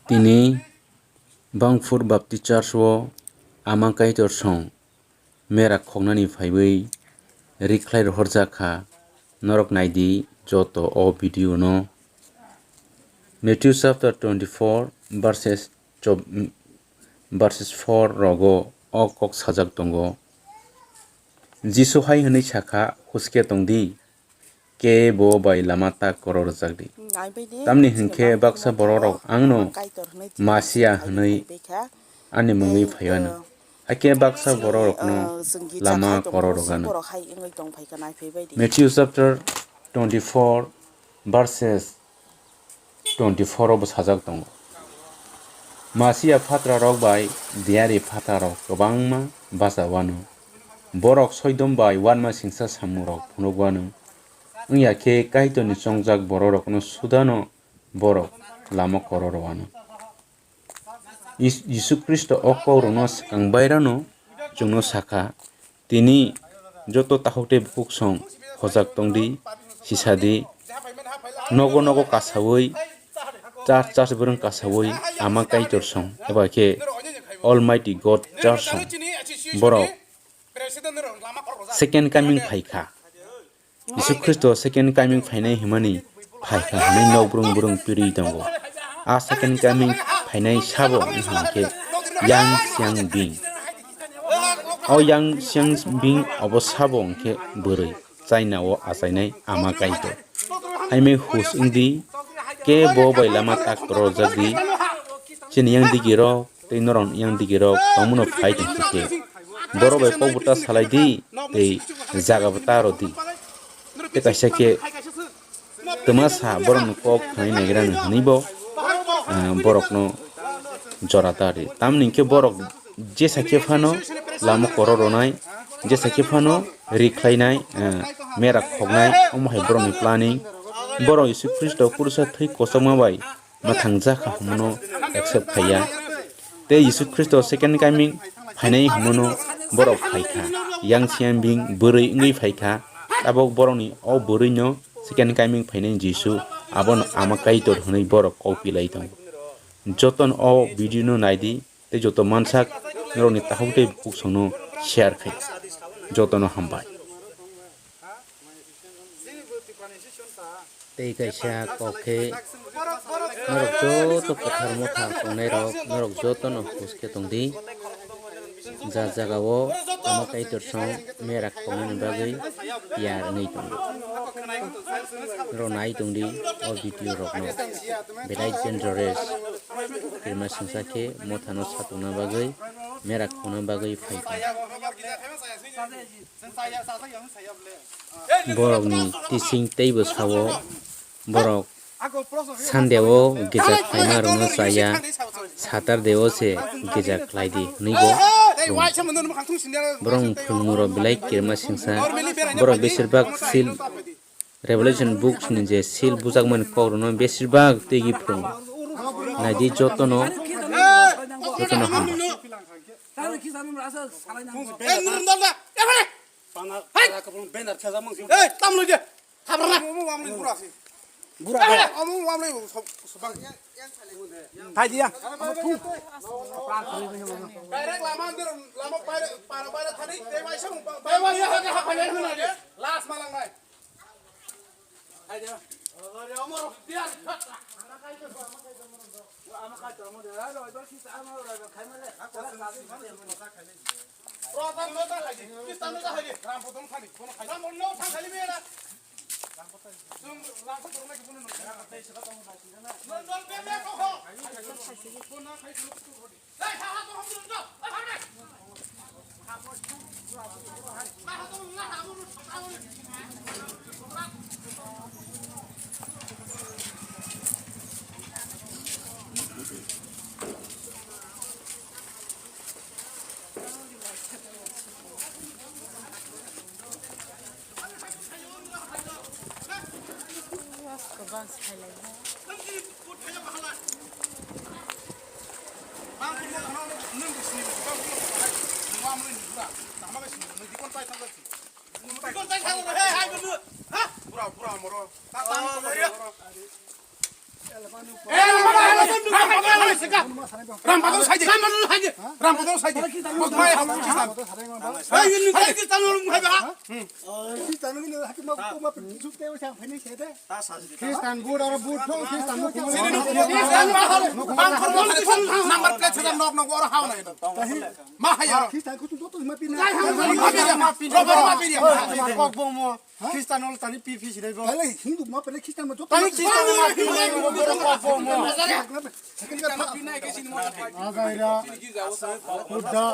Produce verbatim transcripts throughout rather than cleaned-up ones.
Tini Bangphur Baptist Church o Ama Kaitor song mera khoknani phaiwi rikhlai rohorjak kha, norok naidi joto o video no. Matthew chapter twenty-four verses chob-, verses four rogo o kok sajak tongo. Jisu hai hwnwi sakha, "Huske tongdi, kebo bai lama tak koro rwjakdi. Tamni hwnkhe baksa bororok angno Masia hwnwi ani mungwi phaiwano, hakhe baksa bororokno lama koro rwgano." Matthew chapter twenty-four verses twenty-four o bwsajak tongo. Masia phatrarok bai diyari phatrarok kwbangma bachawano. Borok soidom bai uanma singsa samungrok phunukwano. Wngya khe Kaitorni chongjak bororokno sudano borok lama koro rwano. Jis-, Jisu Khristo o kokrokno swkang bairano chwngno sakha, "Tini joto takhuk tei bukhuk song hojak tongdi, sisadi, nogo nogo kasawi, church church bwrwng kasawi Ama Kaitor song, eba khe Almighty God Church song." Borok second coming phaikha. Jisu Khristo second coming phainai hwnmani phaikha hwnwi nok brung brung twiwi tongo. A second coming phainai sabo wngkha hwnkhe Yang Xiangbin. O Yang Xiangbin obo sabo hwnkhe bwrwi China o achainai Ama Kaitor. Haimai hus wngdi, kebo bai lama tak rwjakdi. Chini yang digirok tei norok yang digirok tongmano phai tong khe, borok bai kok bwta salai di tei jaga bwta rw di. Tei kaisa khe twma sa borokni kok khnai naigra nw hwnwi bo, ah, borokno jora ta di. Tamni hwnkhe borok jesa khe phano lama koro rwnai, jesa khe phano ri khlainai, ah, mera khoknai, omo hai borokni planning. Borok Jisu Khristo kursa thwi kochokma bai mwthang jakha hwnmano accept khaiya. Tei Jisu Khristo second coming phainai hwnmano borok phaikha. Yang Xiangbin bwrwi wngwi phaikha. Tabok borokni o bwrwino second coming phainai Jisu, abono Ama Kaitor hwnwi borok kok pilai tongo. Jotono o video no naidi tei joto mansak norokni takhuk tei bukhuk songno share khai. Jotono hambai. Tei kaisa kok khe norok joto kwthar motha tongnairok, norok jotono hus khe tongdi. Ja jagao Ama Kaitor song mera khoknani bagwi tiyar wngwi tongo. Norok nai tongdi o video rokno, belai dangerous. Kirima singsa khe mothano satokna bagwi, mera khokna bagwi phaikha. Borokni tising teibo sao, borok Sunday o gija khlaima rwno chaya, Saturday o se gija khlai di hwnwi bo rwng. Borok phwrwngmung rok belai kirima singsa, borok besir bak seal, Revelation books ni je seal bujakmani kok rwno besir bak twi phrwngo. Naidi jotono, jotono hambai. Pana, pana kaprung banner thajak mang sing. Ei, tam loi de. Thabrana. Omo wamlai bura si. Bura. Omo wamlai bura si. Thai dia. Direct lama andir, lama paire, para paire thani, te bai sa, bai bai ya ha ha ha. Last malang nai. Bura, bura, moro. Ram Bahadur sai de. Ram Bahadur sai de. Ram Bahadur sai de. Bok mai ham Khristan. Hai, ini Khristan orang hai ba. Khristan ni hati ma ko ma pin suk te sa phani se de. Khristan bur aro bur thong Khristan no. Khristan Bahadur. Bang khormo number plate sa nok nok oro haw na ito. Ma hai aro. Khristan ko tu to ma pin. Ma pin. Ro ro ma pin. Kok bo mo. Khristan ol tani pi phi sinai bo. Tale Hindu ma pele Khristan ma joto. Tani Khristan ma pi sinai bo bo bo mo. Azaira. Buddha.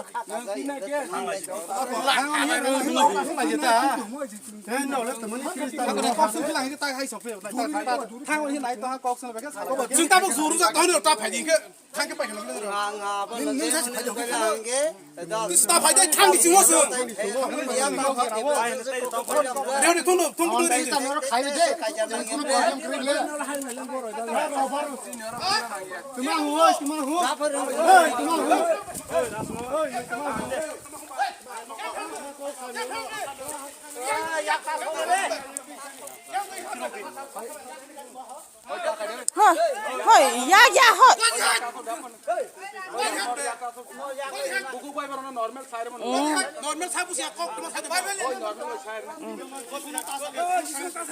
Hei no le tamani Khristan. Kok sung khilang ta hai sope. Thang hi nai ta kok sung beka. Sung ta bo zuru ja tono ta phai ding khe. Thang khe paikha nang. Nung, nung sa se phaijak kha. Sta phaijak thang ni simo se. Deo ni thung thung thung de. Sta noro khai de. Kono problem kri le. Tuma hu, tuma hu. Hey, tuma hu. Hoi, hoi, ya, ya, hoi. Normal sa busi kok, normal sa de. Normal sa.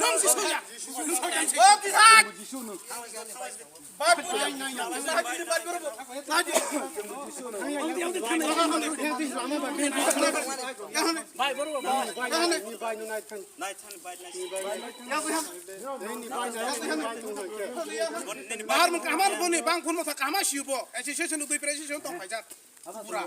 Nong si soya. Bahar mun kaham boni bang phun masa kaham siubo association udui president tong paijak. Pura.